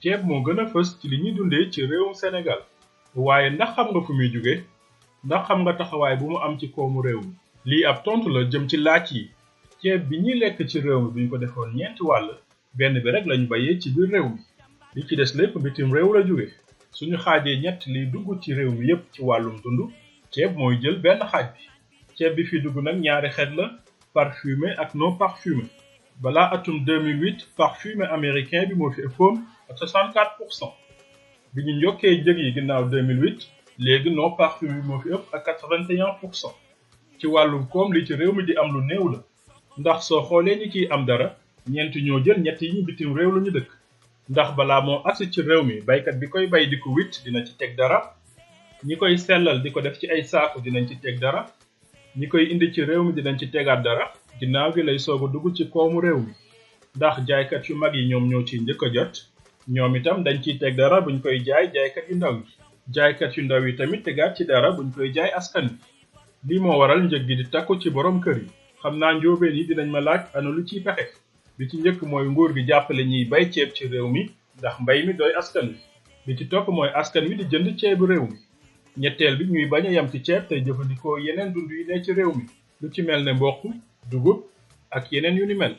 ceeb moo gën a fës ci li ñuy dundee ci réewum Sénégal waaye ndax xam nga fu muy jóge ndax xam nga taxawaay bu mu am ci koomu réew mi lii ab tontu la jëm ci laaj yi ceeb bi ñuy lekk ci réew mi buñ ko defoon ñeenti wàll benn bi rek lañu bayee ci biir réew mi li ci des lépp bitim réew la jóge suñu xaajee ñett liy dugg ci réew mi yépp ci wàllum dund ceeb mooy jël benn xaaj bi ceeb bi fi dugg nag ñaari xeet la parfumé ak non parfumé balaa atum 2008 parfumé américain bi moo fi ëppoon ak 64% bi ñu yokkee njëg yi ginnaaw 2008 léegi non parfumé bi moo fi ëpp ak 81% ci wàllum koom li ci réew mi di am lu néew la ndax soo xoolee ñi ciy am dara ñeenti ñoo jël ñett yi bitim réew la ñu dëkk ndax balaa moo agsi ci réew mi baykat bi koy bay di ko witt dina ci teg dara ñi koy sellal di ko def ci ay saaku dinañ ci teg dara ñi koy indi ci réew mi dinañ ci tegaat dara ginnaaw gi lay soog a dugg ci koomu réew mi ndax jaaykat yu mag yi ñoom ñoo ciy njëkk a jot ñoom itam dañ ciy teg dara buñ koy jaay jaaykat yu ndaw yi jaaykat yu ndaw yi tamit tegaat ci dara buñ koy jaay askan wi lii moo waral njëg gi di takku ci borom kër yi xam naa njóobeen yi dinañ ma laaj ana lu ciy pexe bi ci njëkk mooy nguur gi jàppale ñiy bay ceeb ci réew mi ndax mbay mi doy askan wi bi ci topp mooy askan wi di jënd ceebu réew mi ñetteel bi ñuy bañ a yem ci ceeb tey jëfandikoo yeneen dund yi ne ci réew mi lu ci mel ne mboq dugub ak yeneen yu ni mel